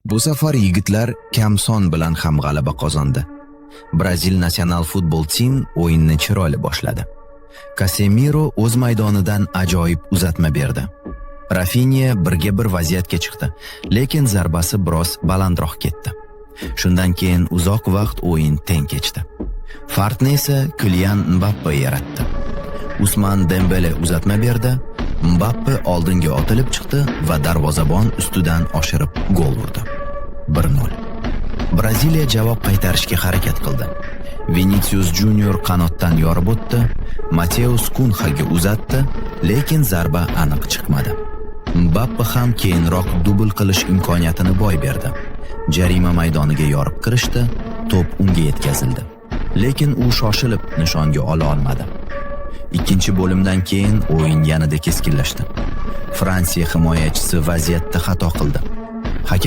Bu safar yigitlar kam son bilan ham g'alaba qozondi. Brazil National Football Team o'yinni chiroyli boshladi. Casemiro o'z maydonidan ajoyib uzatma berdi. Rafinha birga bir vaziyatga chiqdi, lekin zarbasi biroz balandroq ketdi. Shundan keyin uzoq vaqt o'yin teng kechdi. Farqni esa Kylian Mbappe yaratdi. Usman Dembele uzatma berdi, Mbappe oldinga otilib chiqdi va darvozabon ustidan oshirib gol urdi. 1-0. Braziliya javob qaytarishga harakat qildi. Vinicius Junior qanotdan yorib o'tdi, Mateus Kunhaga uzatdi, lekin zarba aniq chiqmadi. Mbappe ham keyinroq dubl qilish imkoniyatini boy berdi. Jarima maydoniga yorib kirishdi, to'p unga yetkazildi. Lekin u shoshilib nishonga ola olmadi. Ikkinchi bo'limdan keyin o'yin yanada keskinlashdi. Fransiya himoyachisi vaziyatda xato qildi.